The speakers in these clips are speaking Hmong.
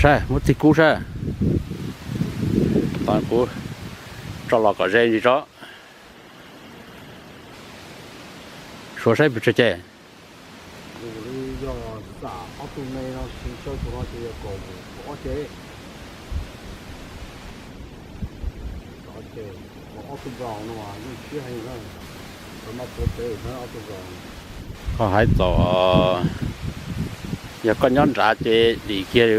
Saib, muab tig kub saib. Tod kuv tso los kom ze ntsis tso. Suav saib pes tsawg ces. Yog xam ob tug me no siv tsawg tus no ces yog kaum ob ces. Ob tug nplaum no yeej siab heev na. Koj hais txaus, yog koj nyob nrad ces dim kiag li.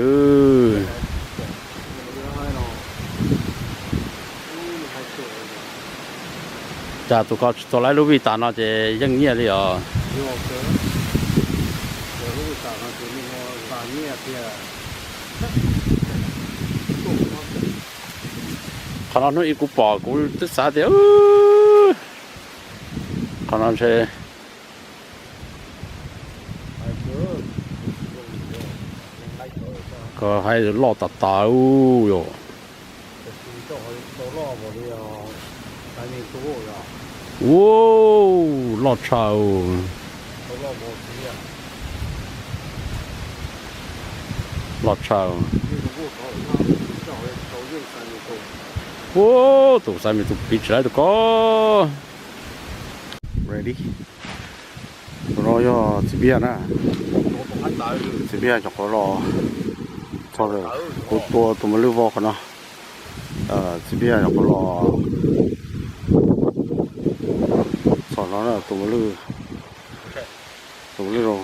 Cas tus ko tsis tau laib lub vij tas no ces yeej nyiaj li os. Qhov no hnub ib kuv pom kuv twb xav tias qhov no ntshe ko hais loj tas tas yom. Ua, loj tshaj. Loj tshaj. Ua, tus xaiv me tus piv tsis laib tus ko. Ready. Tus no yog txiv Npia na. Txiv Npia nyuam qhuav los txog, kuv tua tus mos lwj vau qhov no. Txiv Npia nyuam qhuav los txog no na, tus mos lwj, tus mos lwj zoo.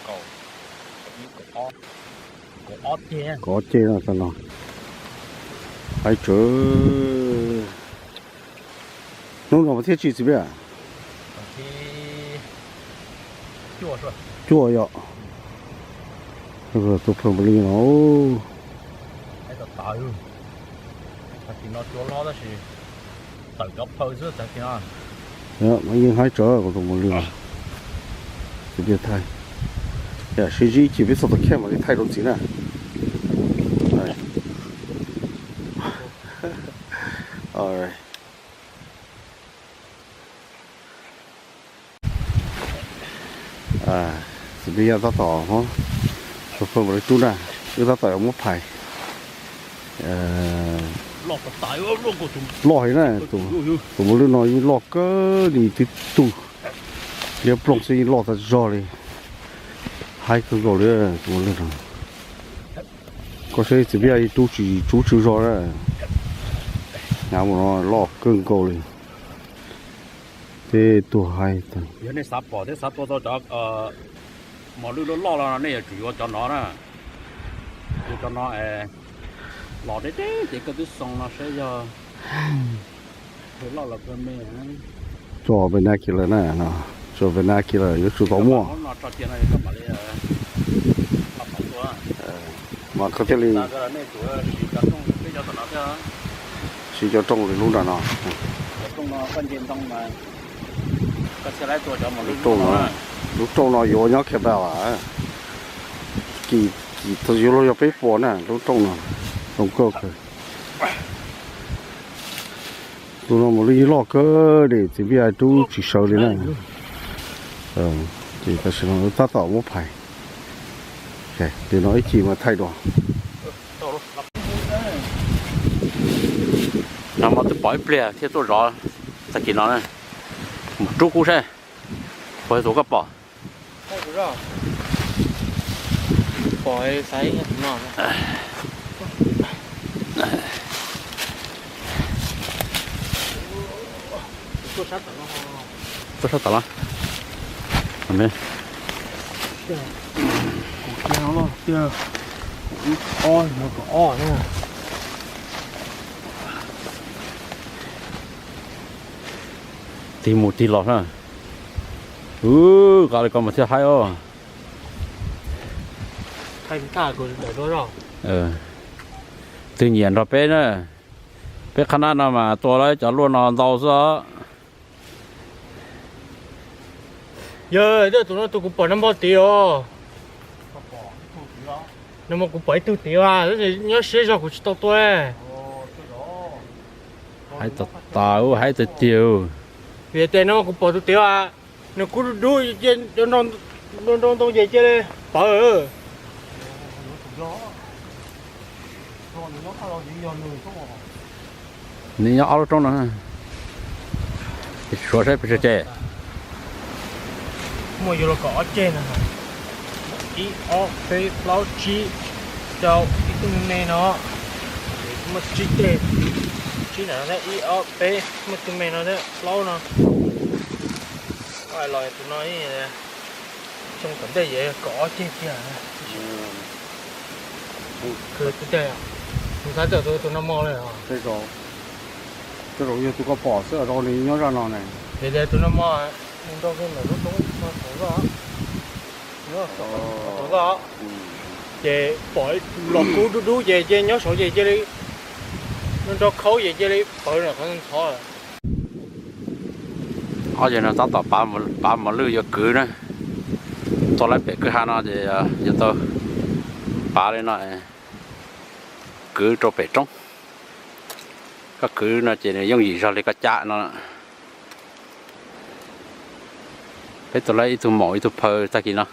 Kaum ob ceg no, haib tsawv. Hnub no mas thiaj tsis txiv Npia. Cuaj yom. Tus phaw npaum li no. Mas yeej haib tsawv kuv tus mos lwj no. Txiv Npia thaij. Yam sib ntsib ib chim peb txog tom khej mam li thaij rau txiv na. Txiv Npia tab tom, tus phaw npaum li tub na, wb tab tom yuav muab phais. Loj heev na, tus mos lwj no yeej loj kawg li, twb tug liab ploog xwb yeej loj tas zog li. Haib kawg nkaus li tus mos lwj no. Koj saib txiv Npia ib tub tsis tsub tsw zog na. Hnyav mus no loj kawg nkaus li. Tej tuag haib. Yog nej xav pom thiab xav tua tau cov mos lwj loj loj los nej yuav tsum yuav cov no na. Yuav cov no los deb deb ces koj twb xoo no saib yog loj los kawg me. Tso binocular na, tso binocular yuav tsum tau muaj. Mas koj thiaj li siv cov rooj li lub nram no. Lub rooj no, lub rooj no yuav nyob Khees Bend, kim yuav luag yog peb puas na lub rooj no, zoo kawg. Tus no mas lub yeej loj kawg li, txiv Npia rub tsis sawv li na. Ces tam sim no tab tom muab phais. Li no ib chim mas thaij dua. No mas twb pom ib pliag thiab tuaj zov tag kis no na. Mus rub kub saib puas yog tus koj pom. Tuaj sab tom los. Tig mus tig los na. Ub, nqa li ko mas thiaj haib os. Twg nyiam nrog peb na. Peb qhab nab no mas tua lawm cov luaj no ntau xwb os. Yog, tus no tus kuv pom nag hmo tid os. Nag hmo kuv pom ib tug tid as, tab sis nyob siab zog kuv tsis tau tua. Haib tas tas, haib tiag tiag. Vim tias nag hmo kuv pom tus tid as, nws kub dub dub, nrau ntoo ces cia li pawv. Nws nyob ob lub roob no. Suav saib pes tsawg ces. Muaj yuav luag kaum ob ceg no. Ib ob peb plaub tsib, rau ib tug me me no. Muaj tsib ceg, tsib na, ib ob peb, muaj tug me no thiab plaub no. Los tus no xyoo tom ntej yeej kaum ob ceg tiag. Tus no mos li, tej zaum yog tus koj pom xwb, rau li nyob zaj no ne. Tus no mos, mus nrau kiag ntawm lub roob no saud zoj, ces pom los kub dub dub ces cia nyob saud ces cia li, nrau khaub ces cia li pawv qhov ntxhov. Ob yawg no tab tom pav mos lwj yuav kwv na. Txog lawm pem kwj ha no ces yuav tau pav li no, kwv rau pem roob. Koj kwv no ces nws yooj yim zog li koj cab no. Peb tau lawm ib tug maum ib tug phaw tag kis no.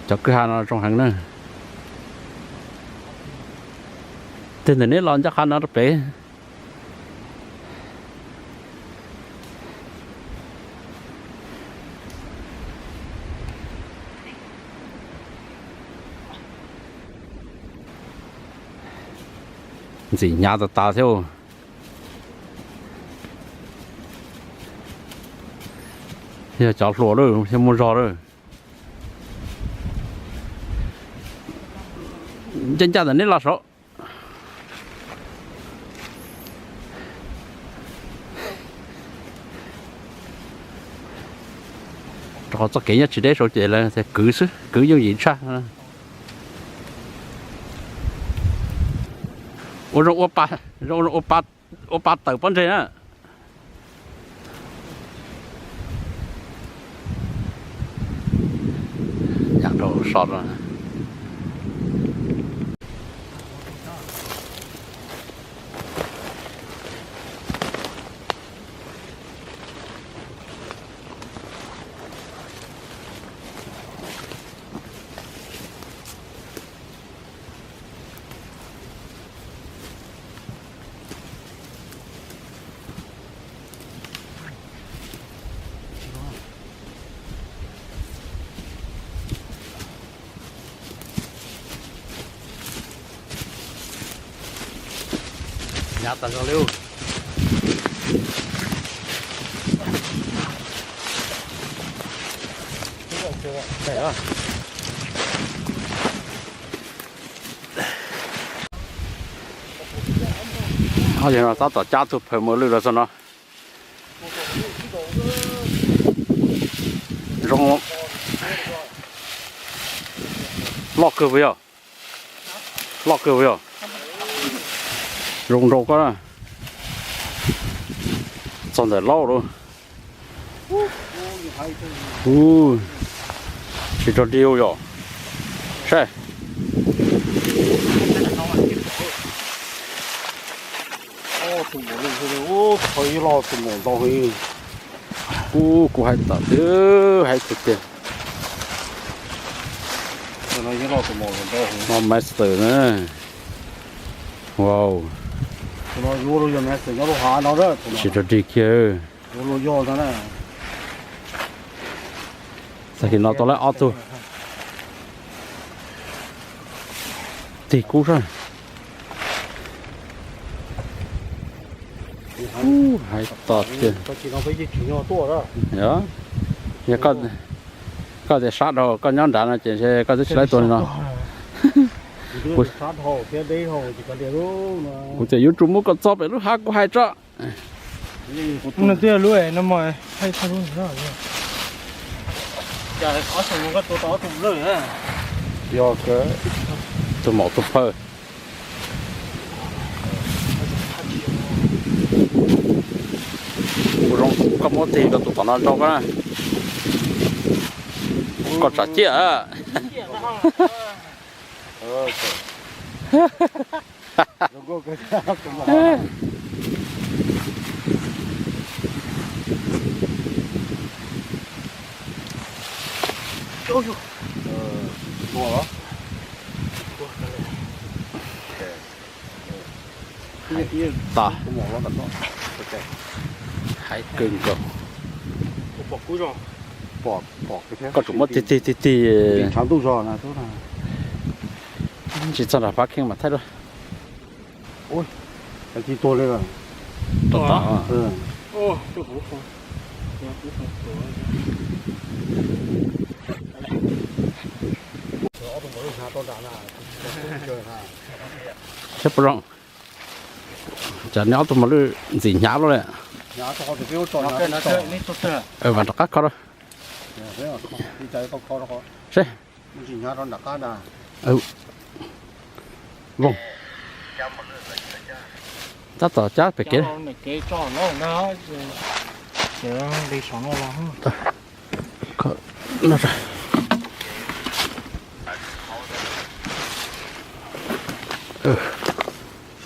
Cov kwj ha no zoo heev na. Tig ntawm neb los ncaj qha no rau pem. Ntxim hnyav tas tas thiab. Yog cov hluas lawm thiaj muaj zog lawm. Ncaj ncaj ntawm neb los saud. Rau qhov txoj kev nyob tsis deb saud ces lawv tias kwv xwb, kwv yooj yim tshaj. Ua zoo ua pa, zoo ua pa tawm pob ntseg na. Nyam rau so rau. Hnyav tas zog li. Ob yawg no tab tom cab tug phaw mos lwj los txog no. Zoo loj kawg puas yog? Loj kawg puas yog? Zoo nraug koj na. Txog ntawm laub lawm. Tsis rog dig yom. Saib. Ub, kuv hais tawm tiag, hais tiag tiag. Master na. Wow. Tsis rog dig kiag. Tag kis no tau lawm ob tug. Tig kub sab. Hais tawm tiag. Yog, yog koj tias sab dhau koj nyob nrad no ces koj twb tsis laib tua li no. Kuv tias yuav tsum muab koj txo pem lub hav kuv hais tso. No twb yog lub no mos. Yog tus maum tus phaw. Kuv zoo koj muab tig rau tus tom no rau koj na. Koj tsav ciaj. Tua. Hais kawg nkaus. Koj tsum muab tig tig tig tig. Tsis txog nram Pab Kheej mas thaij dua. Tom tom. Saib puas zoo. Tsam neb ob tug mos lwj ntxim hnyav luaj li. Vam rov qab kho rau. Seb. Tab tom cab pem kev.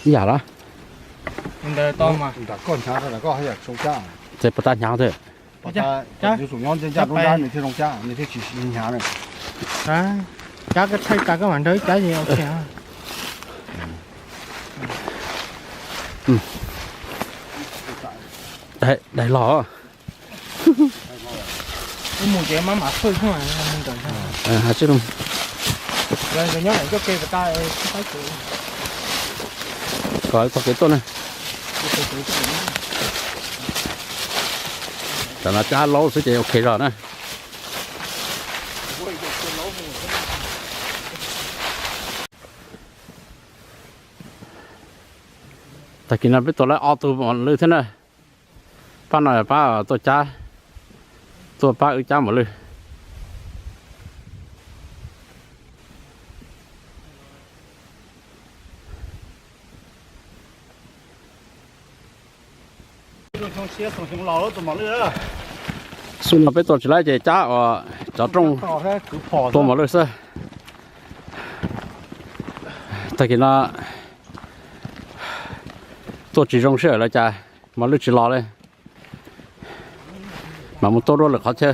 Ib yam lawm. Ces puas tas hnyav thiab? Cab koj thaij tas koj mam nrog ib cab. Daig los. Ib mus ces maj mam fwj xwb. Nyob coj ke tas, kom txog kev tuaj na. Tam no cab laub xwb ces ok zog na. Tag kis no peb tua lawm ob tug mos lwj thiab na. Pab no pab tuaj cab, tuaj pab wb cab mos lwj. Xyoo no peb tua tsis laib ces cab uas cov rooj tua mos lwj xwb. Tag kis no tuaj tsis zoo sij hawm lawm cas mos lwj tsis los li. Mam mus tua dua lwm qhov chaw.